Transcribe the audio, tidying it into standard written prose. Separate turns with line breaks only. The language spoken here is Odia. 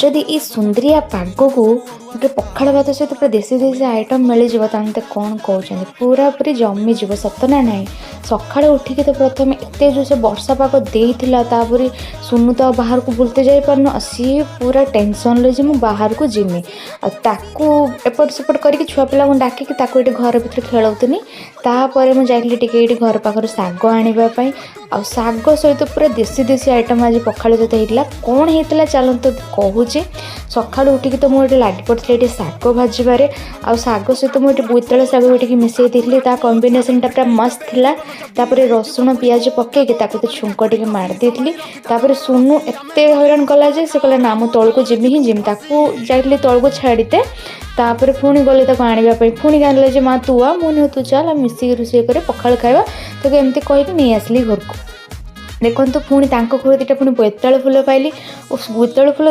ଯଦି ଏଇ ସୁନ୍ଦରିଆ ପାଗକୁ ଗୋଟେ ପଖାଳ ଭାତ ସହିତ ପୁରା ଦେଶୀ ଦେଶୀ ଆଇଟମ୍ ମିଳିଯିବ, ତାହେଲେ କ'ଣ କହୁଛନ୍ତି, ପୁରାପୁରି ଜମିଯିବ, ସତ ନା ନାହିଁ? ସକାଳୁ ଉଠିକି ତ ପ୍ରଥମେ ଏତେ ଜୋରସେ ବର୍ଷା ପାଗ ଦେଇଥିଲା। ତାପରେ ସୁନୁ ତ ଆଉ ବାହାରକୁ ବୁଲତେ ଯାଇପାରୁନୁ, ଆଉ ସିଏ ପୁରା ଟେନସନ୍ରେ ଯେ ମୁଁ ବାହାରକୁ ଯିମି। ଆଉ ତାକୁ ଏପଟ ସେପଟ କରିକି, ଛୁଆ ପିଲାଙ୍କୁ ଡାକିକି ତାକୁ ଏଠି ଘର ଭିତରେ ଖେଳଉଥିଲି। ତାପରେ ମୁଁ ଯାଇଥିଲି ଟିକେ ଏଇଠି ଘର ପାଖରୁ ଶାଗ ଆଣିବା ପାଇଁ। ଆଉ ଶାଗ ସହିତ ପୁରା ଦେଶୀ ଦେଶୀ ଆଇଟମ୍ ଆଜି ପଖାଳ ସହିତ ହେଇଥିଲା। କ'ଣ ହେଇଥିଲା, ଚାଲନ୍ତୁ କହୁଛି। ସକାଳୁ ଉଠିକି ତ ମୁଁ ଏଠି ଲାଗି ପଡ଼ିଥିଲି ଏଠି ଶାଗ ଭାଜିବାରେ। ଆଉ ଶାଗ ସହିତ ମୁଁ ଏଠି ବୋଇତାଳୁ ଶାଗ ଟିକେ ମିଶାଇ ଦେଇଥିଲି। ତା କମ୍ବିନେସନ୍ଟା ପୁରା ମସ୍ତ ଥିଲା। ତାପରେ ରସୁଣ ପିଆଜ ପକାଇକି ତାକୁ ତ ଛୁଙ୍କ ଟିକେ ମାରି ଦେଇଥିଲି। ତାପରେ ସୁନୁ ଏତେ ହଇରାଣ କଲା ଯେ ସେ କହିଲା, ନା, ମୁଁ ତଳକୁ ଯିବି ହିଁ ଯିବି। ତାକୁ ଯାଇଥିଲି ତଳକୁ ଛାଡ଼ିତେ। ତାପରେ ପୁଣି ଗଲି ତାକୁ ଆଣିବା ପାଇଁ। ପୁଣି ଆଣିଲେ ଯେ ମା ତୁ ଆ, ମୁଁ ନୁହଁ, ତୁ ଚାଲ, ଆମେ ମିଶିକି ରୋଷେଇ କରି ପଖାଳ ଖାଇବା। ତାକୁ ଏମିତି କହିକି ନେଇ ଆସିଲି ଘରକୁ। ଦେଖନ୍ତୁ, ପୁଣି ତାଙ୍କ ଘରୁ ଦୁଇଟା ପୁଣି ବୋଇତାଳୁ ଫୁଲ ପାଇଲି ଓ ବୋଇତାଳୁ ଫୁଲ